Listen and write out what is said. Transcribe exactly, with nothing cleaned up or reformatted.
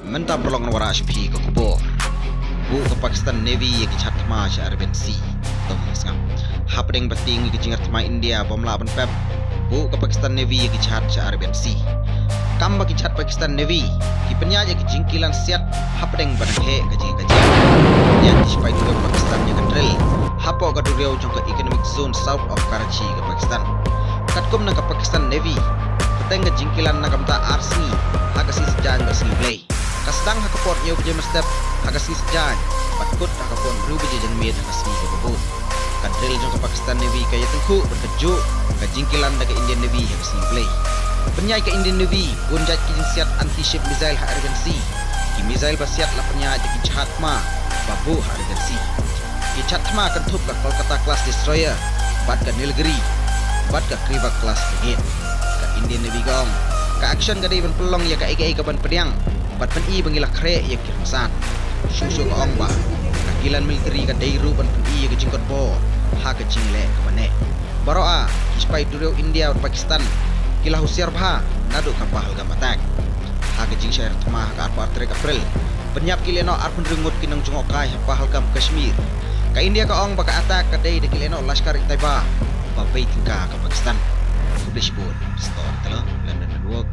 Mynta paralok ngan wanrah sha phi ka khubor. Buh ka Pakistan Navy ïa ki jahaj thma sha Arabian Sea. To ngin sngap. Hapdeng ba tieng ïa ka jingïarap thma India bym lah ban pep, buh ka Pakistan Navy ïa ki jahaj sha Arabian Sea. Kam ba ki jahaj Pakistan Navy ki pynïaid ïa ki jingkilan siat hapdeng ba dang heh ka jingïakajia. Pynïaid ki shipai duriaw Pakistan ïa ka drill hapoh ka duriaw jong ka Economic Zone South of Karachi ka Pakistan. Katkum na ka Pakistan Navy, pateng ka jingkilan na ka bynta ar sngi, ha ka sngi Saitjaiñ bad sngi Blei. Ka sdang ha ka por hynñiew baje mynstep ha ka sngi Saitjaiñ, bad kut ha ka por hynriew baje janmiet ha ka sngi kaba bud. Ka drill jong ka Pakistan Navy ka ïatyngkhuh bad ka juh ka jingkilan da ka Indian Navy ha ka sngi Blei. Pynïaid ka Indian Navy bun jait ki jingsiat anti-ship missile ha Arabian Sea. Ki missile ba siat la pynïaid da ki jahaj thma ba buh ha Arabian Sea. Ki jahaj thma kynthup ka Kolkata class destroyer, bad ka Nilgiri, bad ka Kriva class frigate. Ka Indian Navy ka ong, ka action ka dei ban pynlong ïa kaei kaei kaban pdiang, bad pyni ba ngi la khreh ïa ki rynsan. Shuh shuh ka ong ba ka kilan military ka dei ruh ban pyni ïa ka jingkot bor ha ka jingleh kaba neh. Baroh ar ki shipai duriaw India bad Pakistan ki la husiar bha naduh ka Pahalgam attack. Ha ka jingshah ïarap thma ha ka arphew ar tarik April, pynïap ki lehnoh arphew hynriew ngut ki nongjngohkai ha Pahalgam, Kashmir. Ka India ka ong ba ka attack ka dei da ki lehnoh Lashkar-e-Taiba ba bei tyngka ka Pakistan. Khublei shibun. Stor Telo, London Network.